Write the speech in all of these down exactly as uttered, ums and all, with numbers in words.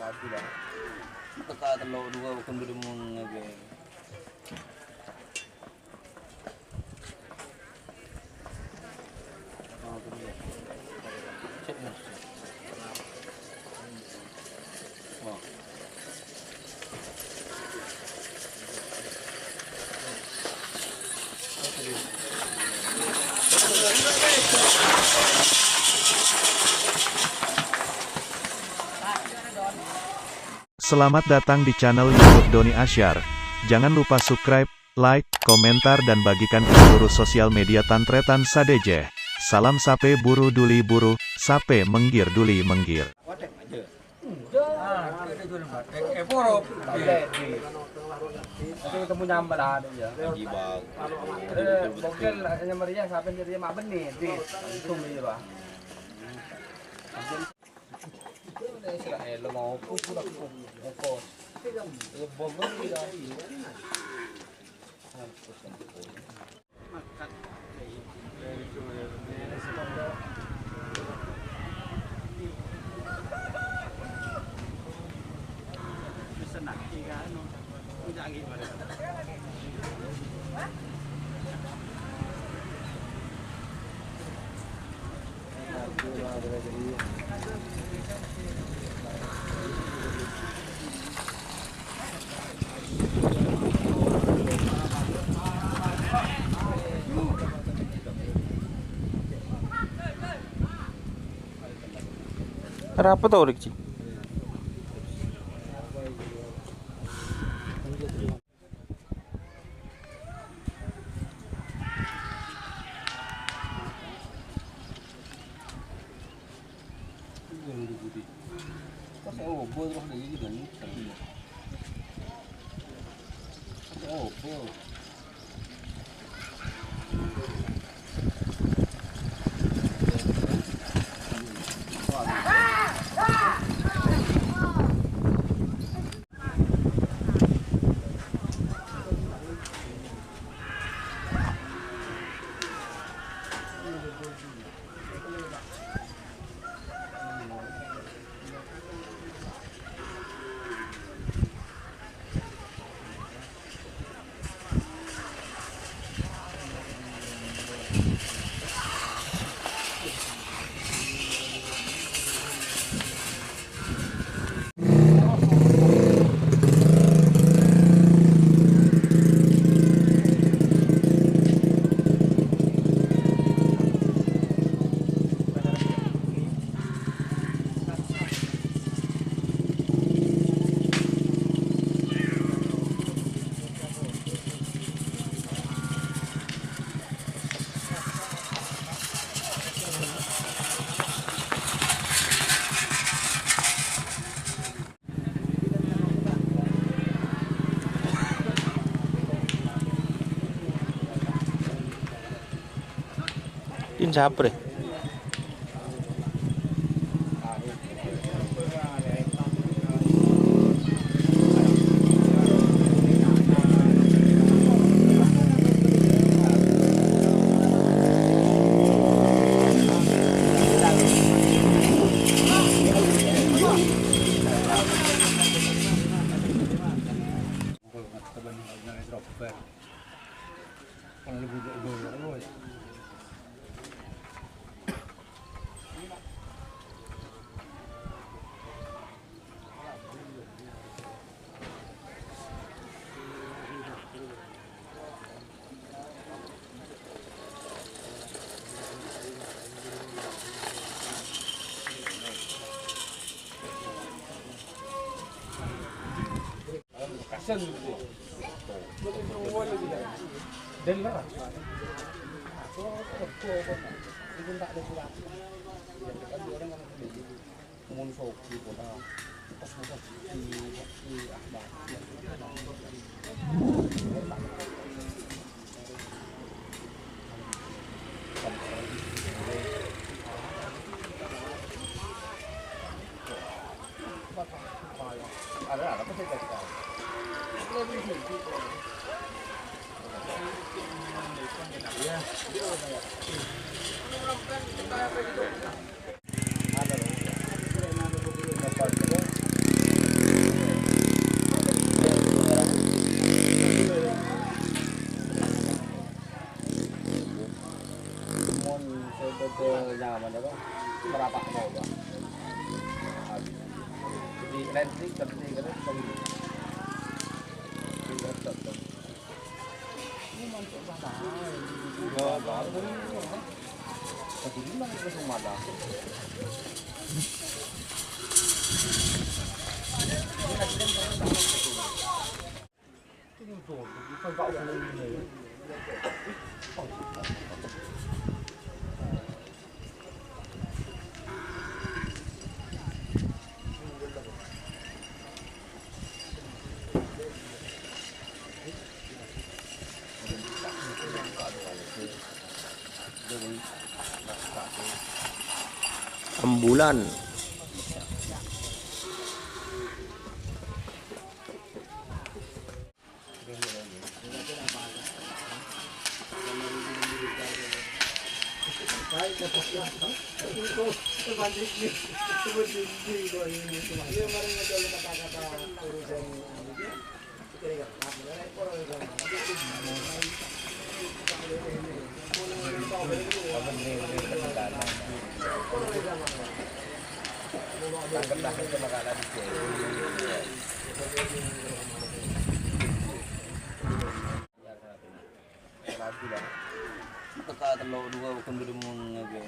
Teka tello' dua bukan budi mung ngebe. Selamat datang di channel YouTube Doni Asyar. Jangan lupa subscribe, like, komentar, dan bagikan ke seluruh sosial media tan-tarètan sadhâjâ. Salam sapè buru duli buru, sapè mèngghir duli mèngghir. Itu ketemu nyampe lah ada ya. Eh, mungkin hanya meriah sampai jadi mak benih di langsung gitu lah. Israel mau pus udah pus. Pus. Ya, bom ya. Rapat tau, Rik, Ci? Din sapre. Ambulan. Teka tello' duwâ' bukan beremong ngabè.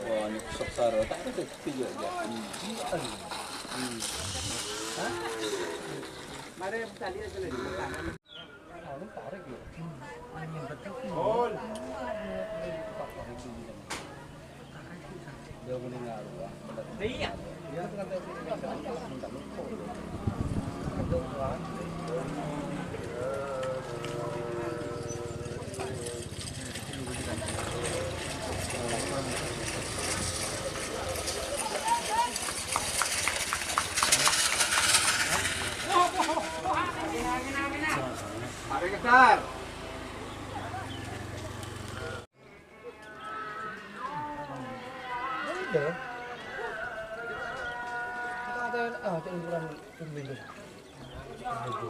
Wah, ini seksara. Tak ada tiga aja. Hmm. Hmm. Hah? Mari, tadi aja lagi. Anu tarik ya. Angin betul. Iya. Ada. Kita ada, ah, ada ukuran pemilu. Pemilu.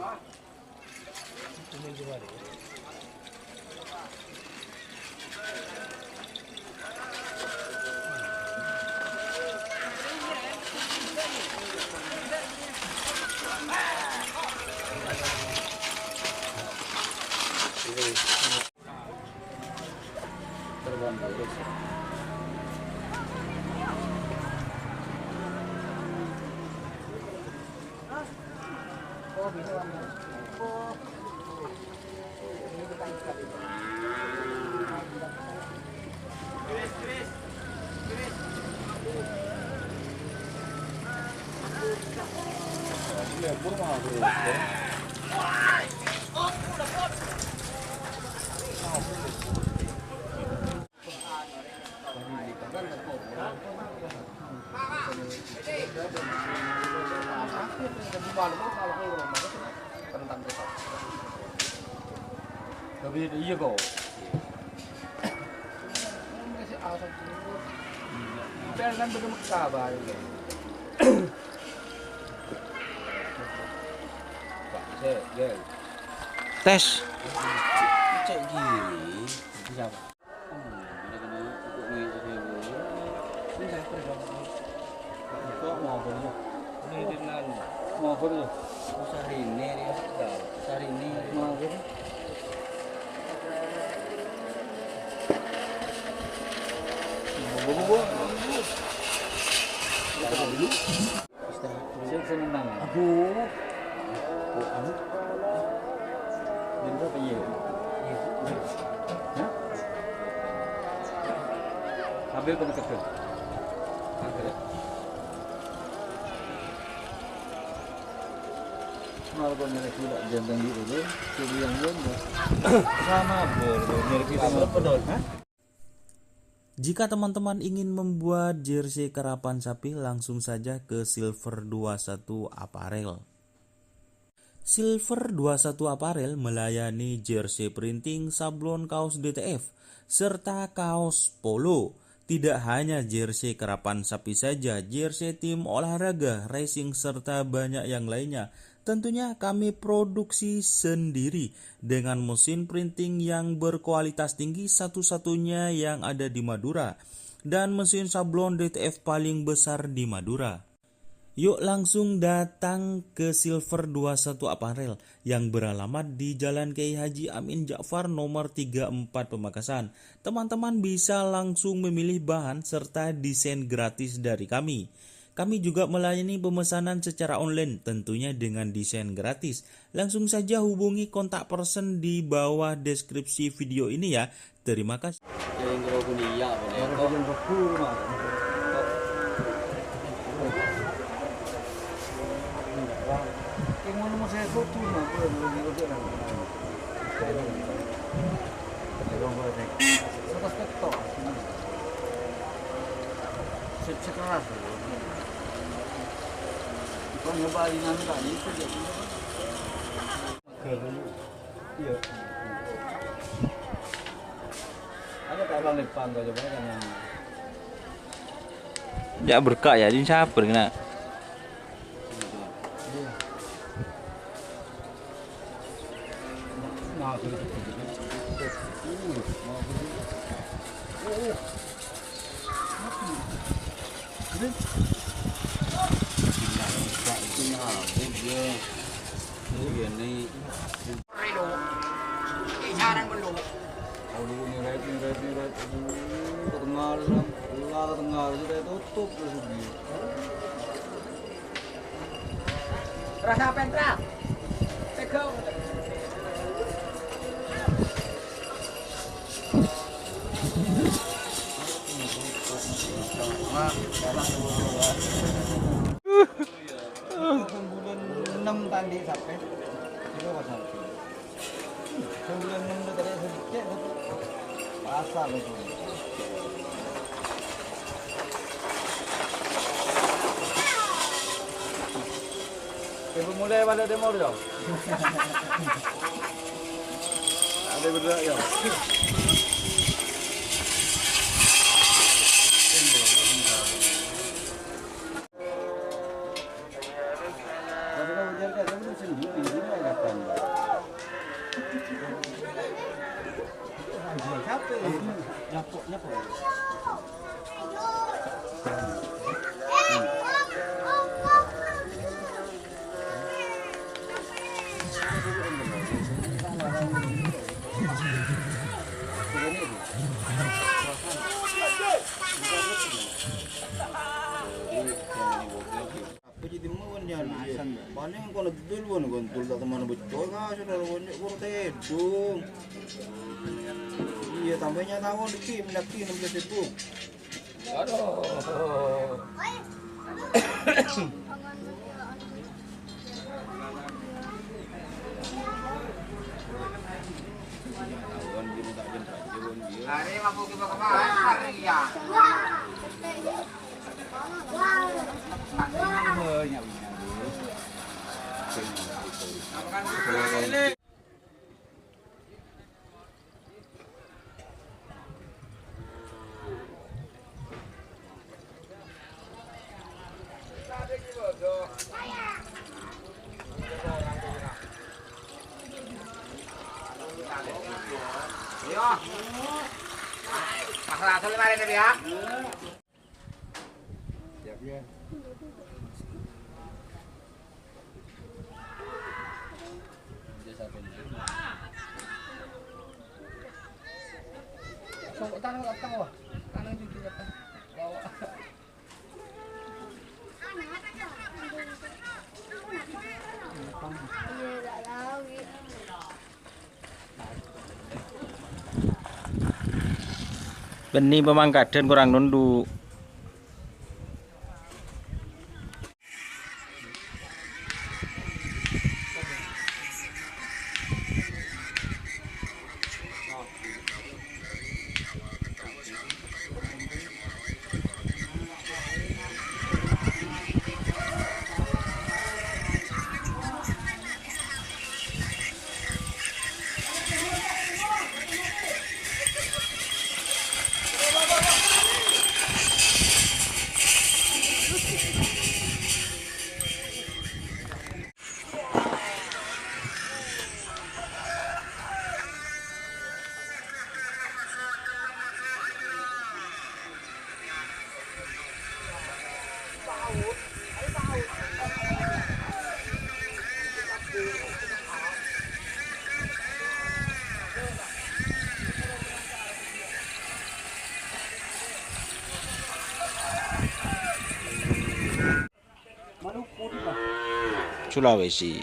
Pemilu ada. Tapi iya kok. Kan bener Mekah, Bang. Pak, cek, ya. Tes. Cek gini. Bisa, Pak. Hmm, ini kena ikut nih, saya dulu. Ini saya perlu. Kok mau apa nih? Ini dengan mau apa nih? Oh, Syahrini dia. Syahrini. Mau apa nih? Mau apa, Bu? Kita dulu. Sing seneng. Aduh. Oh, anu. Bintang apa iya? Hah? Ambil kena kedua. Angkat. Sama, Bro, nyari kita. Hah? Jika teman-teman ingin membuat jersey karapan sapi, langsung saja ke Silver dua satu Apparel. Silver dua satu Apparel melayani jersey printing, sablon kaos D T F, serta kaos polo. Tidak hanya jersey karapan sapi saja, jersey tim olahraga, racing, serta banyak yang lainnya. Tentunya kami produksi sendiri dengan mesin printing yang berkualitas tinggi, satu-satunya yang ada di Madura, dan mesin sablon D T F paling besar di Madura. Yuk langsung datang ke Silver dua satu Apparel yang beralamat di Jalan Kiai Haji Amin Ja'far nomor tiga empat Pamekasan. Teman-teman bisa langsung memilih bahan serta desain gratis dari kami. Kami juga melayani pemesanan secara online, tentunya dengan desain gratis. Langsung saja hubungi kontak person di bawah deskripsi video ini ya. Terima kasih. Yang Rukun iya, boleh. Yang Rukun Rukun, Mas. Yang mana mau saya foto, Mas? Boleh, boleh, boleh, boleh. Seratus ketok. Sip sekeras. Kok nyoba di nang tadi itu dia. Iya. Ada tak Bang Lepang kau coba kan yang Ya berkah ya, ini sabar kena. Nah, begitu. Relo. Ini sarang belum. Aduh, ini red, ini red, ini red. Aduh, ketengal, lah, ketengal. Sudah tutup, sudah. Rasa pentra. Tegal. Bulan enam tadi sampai. Itu pas sampai. Bulan enam itu tadi sedikit. Pasal itu. Ibu mulai balik timur, ya? Ada bergerak, ya? Apa jadi mau nyari dia? Paling kalau betul pun, gontul tak teman betul, ah, saudara, gonjok kurang tedung. Iya, tambahnya tahun lagi, lagi enam belas ribu. Aduh. Hari mampu kita kemarin, hari ya. Ayo. Masalah asal kemarin tadi ya. Siap ya. Songkok tanah datang, wah. Tanah cuci datang. Bawa. Iya, tak tahu gitu. Bânnè pamangkadhân korang nondhu'. Sulawesi.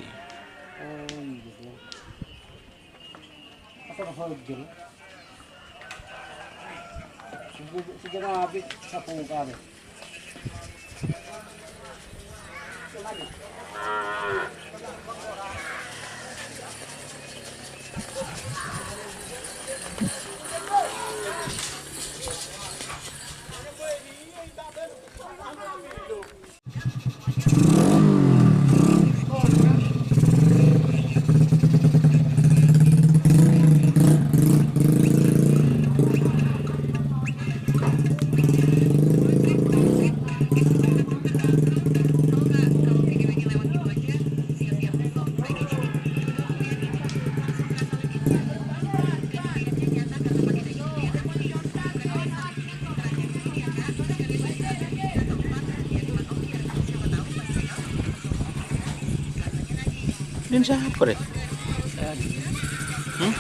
Din sapa, Rek? Hmm?